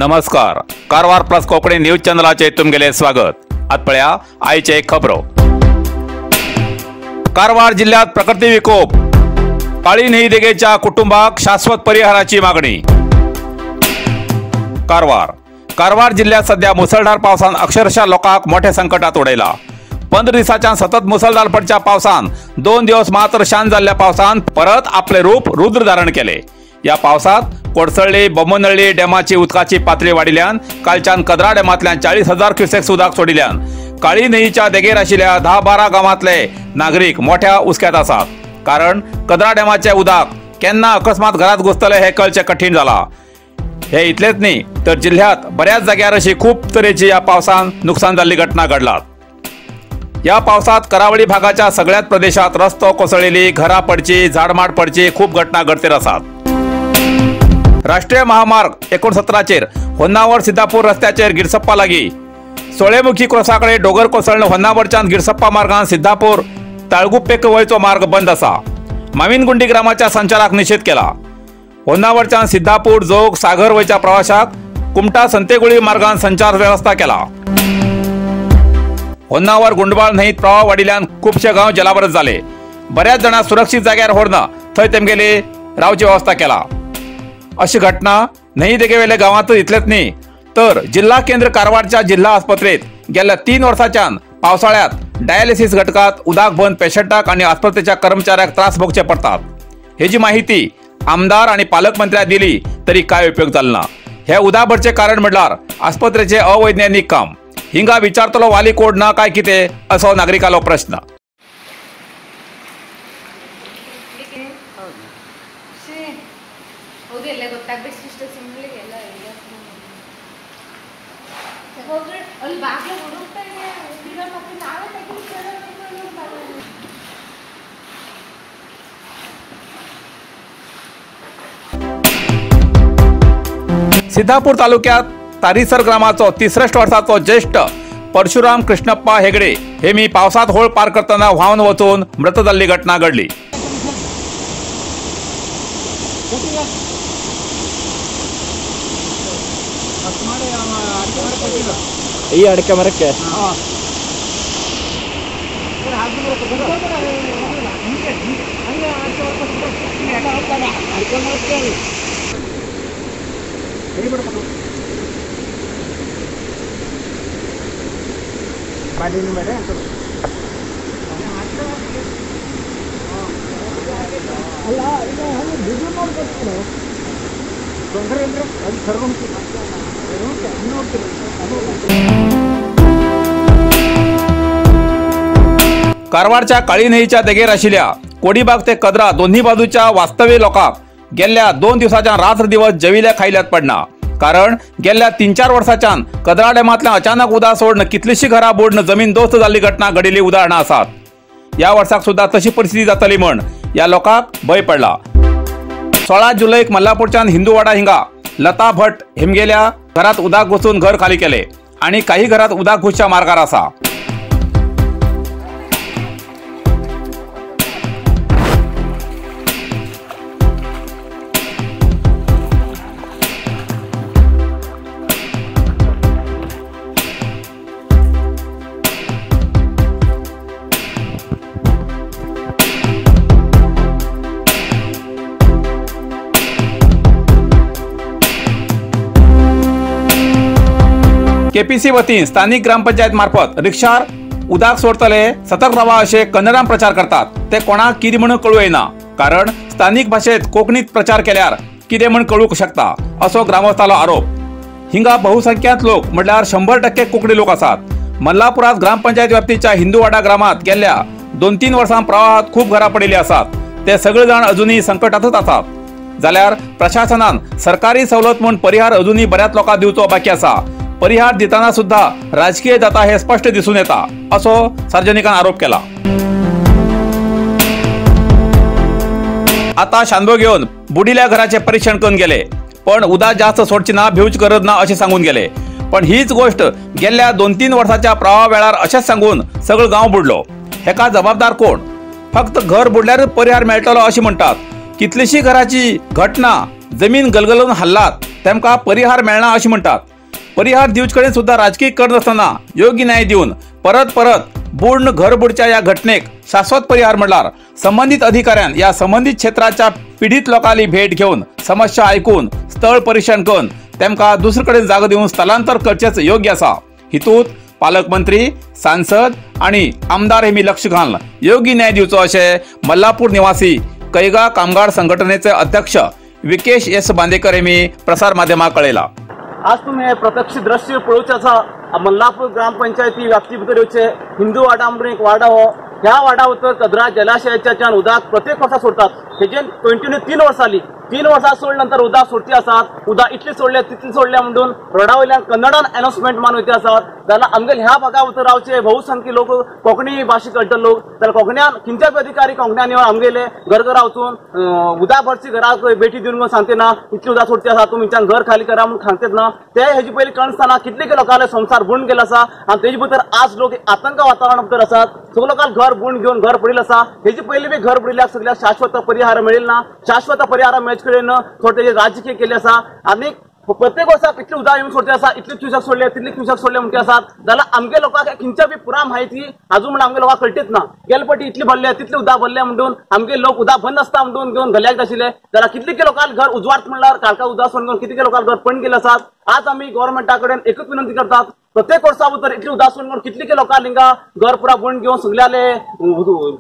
नमस्कार, Karwar plus Konkani news चॅनलाचे तुमगेले स्वागत। आत पळया आयचे खबरो। कारवार जिल्ह्यात प्रकृती विकोप, काळी न्हंय देगेच्या कुटुंबाक शाश्वत परिहाराची मागणी। कारवार कारवार जिल्ह्यात सध्या मुसळधार पावसान अक्षरशः लोकांक मोठ्या संकटात उडयला। 15 दिसाच्यान सतत मुसळधार पडच्या पावसान 2 दिवस मात्र शांत जाल्ल्या पावसान परत आपले रूप रुद्र धारण केले। या पावसात कोडसळ्ळी बोम्मनहळ्ळी डॅमाची उदकाची पातळी वाडिल्ल्यान कालच्यान कदरा डॅमांतल्यान 40,000 क्युसेक्स उदक सोडिल्ल्यान काळी न्हंयच्या देगेर आशिल्ल्या 10-12 गांवांतले नागरीक मोठ्या हुस्क्यांत आसात। कारण कदरा डॅमाचे उदक केन्ना अकस्मात घरात घुसतले हे कळचें कठीण जाला। हे इतलेच न्ही तर जिल्ह्यात बऱ्याच जाग्यार अशी खूब तरेची या पावसान नुकसान जाल्ली घटना घडलात। या पावसात करावळी भागाच्या सगळ्याच प्रदेशात रस्तो कोसळलेली, घरां पडची, झाडमाड पडची खूब घटना घडतेर आसात। राष्ट्रीय महामार्ग 69चेर होन्नावर सिद्धापूर रस्त्याचेर गिरसप्पा लागी सोळेमुखी क्रॉसाकडे डोंगर कोसळून होन्नावरच्यान गिरसप्पा मार्गान सिद्धापूर ताळगुप्पेक वयचो मार्ग बंद आसा। माविनगुंडी ग्रामाच्या संचाराक निषेध केला। होन्नावरच्यान सिद्धापूर जोग सागर वयच्या प्रवाशाक कुमटा संतेगुळी मार्गान संचार व्यवस्था केला। होन्नावर गुंडबाळ न्हंयत प्रवाह वाडिल्ल्यान खुबशे गांव जलावरत जाले। बऱ्याच जाणां सुरक्षीत जाग्यार व्हरून थंय तेमगेली रावची व्यवस्था केला। अशी घटना न्हंय देगेवेल्या गांवांत इतलेच न्ही तर जिल्हा केंद्र कारवारच्या जिल्हा आस्पत्रेत गेल्या 3 वर्सांच्यान पावसाळ्यात डायलिसिस घटकात उदक बंद पेशंटाक आनी आस्पत्रेच्या कर्मचाऱ्याक त्रास भोगचे पडतात। हेजी माहिती आमदार आनी पालकमंत्र्याक दिली तरी काय उपयोग जालो ना। हे उदक भरचे कारण म्हणल्यार आस्पत्रेचे अवैज्ञानिक काम। हिंगा विचारतलो वाली कोड ना काय कितें असो नागरिकालो प्रश्न। सिद्धापूर तालुक्यात तारीसर ग्रामाचो 63 वर्साचो ज्येष्ठ परशुराम कृष्णप्पा हेगडे हे मी पावसात होळ पार करतना व्हांवन वचून मृत जाल्ली घटना घडली। ಈ ಅಡಿಕೆ ಮರಕ್ಕೆ कारवारच्या काळी न्हंयच्या देगेर आशिल्ल्या कोडीबाग ते कदरा दोन्ही बाजूच्या वास्तव्य लोकांक गेल्या 2 दिवसांच्यान रात्र दिवस जेविल्या खायल्यात पडना। कारण गेल्या 3-4 वर्सांच्यान कदरा डॅमांतल्यान अचानक उदक सोडून कितलीशी घरां बुडून जमीन दोस्त जाल्ली घटना घडिल्ली उदाहरणां आसात। ह्या वर्साक सुद्दां तशी परिस्थिती जातली म्हण ह्या लोकांक भंय पडला। 16 जुलैक मल्लापूरच्यान हिंदूवाडा हिंगा लता भट हेमगेल्या घरात उदक घुसून घर खाली केले आणि काही घरात उदक घुसच्या मार्गार आसा। केपीसी वतीन स्थानिक ग्रामपंचायत मार्फत रिक्षार उदक सोडतले सतर्क रावा अशे कन्नडान प्रचार करतात। ते कोणाक कितें म्हणून कळूं येना, कारण स्थानिक भाशेत कोंकणीत प्रचार केल्यार कितें म्हण कळूंक शकता असो ग्रामस्थालो आरोप। हिंगा बहुसंख्यात लोक म्हणल्यार 100% कोंकणी लोक आसात। मल्लापुरात ग्रामपंचायत व्याप्तीच्या हिंदूवाडा ग्रामात गेल्या 2-3 वर्सां प्रवाहात खूब घरां पडिल्ली आसात। ते सगळे जाण अजूनय संकटातच आसात। जाल्यार प्रशासनान सरकारी सवलत म्हूण परिहार अजूनय बऱ्याच लोकांक दिवचो बाकी आसा। परिहार दितना सुद्धा राजकीय जाता हे स्पष्ट दिसून येता असो सार्वजनिकान आरोप केला। आता शांदो घेवन बुडिल्या घराचे परीक्षण करून गेले, पण उदक जास्त सोडची ना, भिवची गरज ना अशें सांगून गेले। पण हीच गोष्ट गेल्या 2-3 वर्साच्या प्रवाहा वेळार अशेंच सांगून सगळो गांव बुडलो। हेका जबाबदार कोण? फक्त घर बुडल्यार परिहार मेळटलो अशें म्हणटात। कितलीशी घराची घटना जमीन गलगलून हल्लात। तेमकां परिहार मेळना अशें म्हणटात. परिहार दिवचे कडेन सुद्दां राजकीय करनासतना योग्य न्याय दिवन परत परत बुडून घर बुडच्या ह्या घटनेक शाश्वत परिहार म्हणल्यार संबंदीत अधिकाऱ्यान ह्या संबंदीत क्षेत्राच्या पिडीत लोकांली भेट घेवन समस्या आयकून स्थळ परीक्षण करून तेमकां दुसरे कडेन जागो दिवन स्थलांतर करचेच योग्य आसा. हितूत पालकमंत्री, सांसद आणि आमदार हेमी लक्ष घालून योग्य न्याय दिवचो अशें मल्लापूर निवासी कैगा कामगार संघटनेचे अध्यक्ष विकेश एस बांदेकर हेमी प्रसार माध्यमाक कळयला. आज तुम्ही हे प्रत्यक्ष दृश्य पळोवचें आसा. मल्लापूर ग्रामपंचायती व्याप्ती भितर येवचे हिंदू वाडा म्हणून एक वाडा हो. ह्या वाडा भितर कदरा जलाशयाच्यान उदक प्रत्येक वर्सा सोडतात. हेजेन कंटिन्यू 3 वर्सां जाली. 3 वर्सां सोडले नंतर उदक सोडती आसात. उदक इतली सोडले तितली सोडले म्हणून रोडा वयल्यान कन्नडान अनाउन्समेंट मान वयते आसात. जाल्यार आमगेले ह्या भागा भितर रावचे बहुसंख्य लोक कोंकणी भाशे कळटले लोक, जाल्यार कोंकण्यान खंयच्याय अधिकारी कोंकण्यान येवन आमगेले घर घरा वचून उदक भरची घराक बेटी दिवन सांगते ना इतली उदक सोडती आसा तुमच्यान घर खाली करा म्हणून सांगतेच ना. ते हेजे पयलीं कळनासतना कितले लोकांले संवसार बुडून गेलो आसा आनी तेजे भितर आज लोक आतंक वातावरण भितर आसात. सगळे लोकांक घर बुडून घेवन घर पडिल्लें आसा. हेजे पयलीं बी घर बुडिल्ल्याक सगळ्याक शाश्वत परिहार मेळिल्लो ना. शाश्वत परिहार मेळचे कडेन थोडे तेजे राजकीय केले आसा आनी प्रत्येक वर्साक इतली उदक येवन सोडते आसा, इतली क्युसेक सोडले तितली क्युसेक सोडले म्हणटे आसात. जाल्यार आमगे लोकांक खंयच्या बी पुरा म्हायती आजून म्हणून आमगे लोकांक कळटीच ना. गेले फावटी इतली भरले तितली उदक भरले म्हणून आमगे लोक उदक बंद आसता म्हणून घेवन गल्याक आशिल्ले. जाल्यार कितले लोकांक घर उजवाड म्हणल्यार काळका उदक सोडून घेवन कितले लोकांक घर पडून गेले आसात. आज आमी गव्हर्मेंटा कडेन एकूच विनंती करतात, प्रत्येक वर्सा भितर इतली उदक सोडून घेवन कितले लोकांक हिंगा घर पुरा बुडून घेवन सगल्याले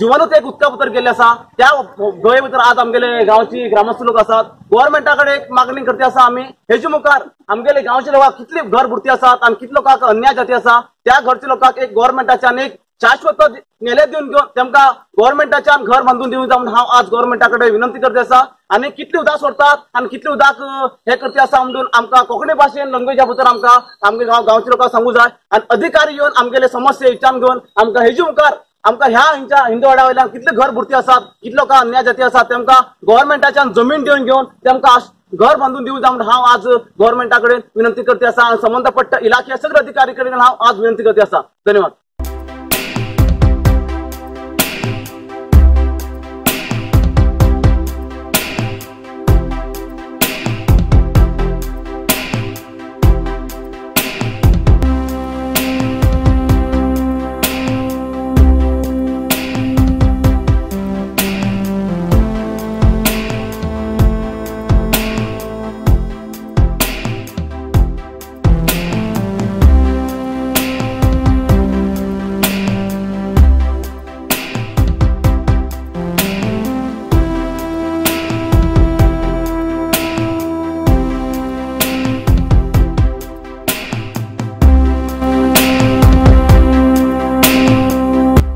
जिवनूच एक उदका भितर गेल्ले आसा. त्या गोंय भितर आज आमगेले गांवची ग्रामस्थ लोक आसात. गव्हर्मेंटा कडेन एक मागणी करते आसा आमी, हेजे मुखार आमगेले गांवचे लोकांक कितली घर बुडती आसात आनी कितले लोकांक अन्याय जाती आसा त्या घरच्या लोकांक एक गव्हर्मेंटाच्यान एक शाश्वत नेले दिवन घेवन तेमकां गव्हर्मेंटाच्यान घर बांदून दिवंक जाय म्हणून हांव आज गव्हर्मेंटा कडेन विनंती करते आसा. आनी कितली उदक सोडतात आनी कितली उदक हे करते आसा म्हणून आमकां कोंकणी भाशेन लँग्वेजा भितर आमकां आमगे गांवच्या लोकांक सांगू जाय आनी अधिकारी येवन आमगेले समस्या विचारून घेवन आमकां हेजे मुखार आमकां ह्या हिंच्या हिंदू वाड्या वयल्यान कितले घर बुडती आसात, कितले लोकांक अन्याय जाती आसात तेमकां गव्हर्मेंटाच्यान जमीन दिवन घेवन तेमकां घर बांदून दिवंक जाय म्हणून हांव आज गव्हर्मेंटा कडेन विनंती करते आसा आनी संबंदपट्ट इलाखे सगळे अधिकारी कडेन हांव आज विनंती करते आसा. धन्यवाद.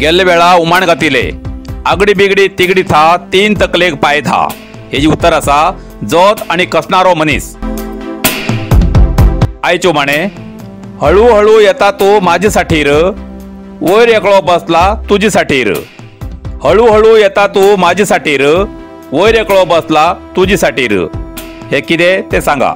गेल्ले वेळा उमाण घातिले आगडी बिगडी तिगडी था 3 तकलेक पाय था. हेजी उत्तर आसा जोत आनी कसणारो मनीस. आयच्यो माणे हळूहळू येता तो माझ्यासाठी र, वयर एकलो बसला तुझ्यासाठी र. हळूहळू येता तो माझ्यासाठी र, वयर एकलो बसला तुझ्यासाठी र. हे कितें ते सांगा.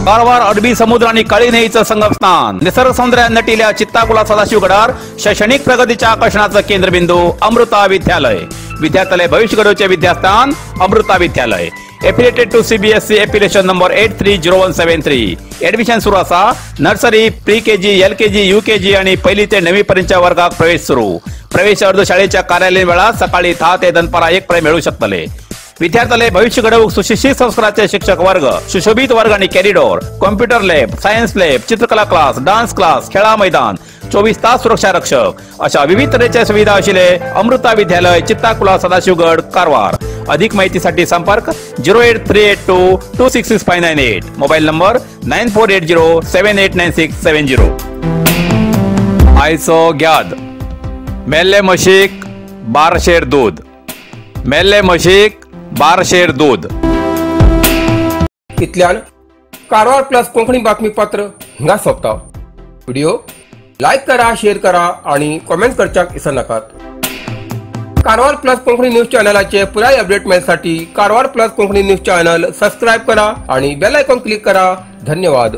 कारवार अरबी समुद्र आणि काळी न्हंयेचं संगमस्थान, निसर्ग सौंदर्यान नटिल्या चित्ताकुला सदाशिवगडार शैक्षणिक प्रगतीच्या आकर्षणाचं केंद्रबिंदू अमृता विद्यालय. विद्यार्थ्याले भविष्य घडवचे विद्यास्थान Amrita Vidyalaya. Affiliated to CBSE affiliation number 830173. Admission सुरू आसा. Nursery, pre KG, LKG, UKG आणि पहिली ते 9वी पर्यंतच्या वर्गाक प्रवेश सुरू. प्रवेश अर्ज शाळेच्या कार्यालयीन वेळात सकाळी 10 ते दनपारा 1 पर्यंत मिळू शकतले. विद्यार्थ्याले भविष्य घडवूक सुशिक्षित संस्काराचे शिक्षक वर्ग, सुशोभित वर्ग आणि corridor, computer lab, science lab, चित्रकला क्लास, डान्स क्लास, खेळा मैदान, 24 तास सुरक्षा रक्षक अशा विविध तऱ्हेच्या सुविधा आशिल्ले अमृता विद्यालय, चित्ताकुला, सदाशिवगड, कारवार. अधिक माहितीसाठी संपर्क 08382 266598, मोबाईल नंबर 9480 789670. आयचो ग्याद मेल्ले म्हशीक 12 शेर दूध, मेल्ले म्हशीक 12 शेर दूध. इतल्यान कारवार प्लस कोंकणी बातमीपत्र हिंगा सोंपता. व्हिडिओ लायक करा, शेअर करा आणि कॉमेंट करच्याक विसरनाकात. कारवार प्लस कोंकणी न्यूज चॅनलाचे पुराय update मेळसाठी Karwar plus Konkani news channel subscribe करा आणि बेल आयकॉन क्लिक करा. धन्यवाद.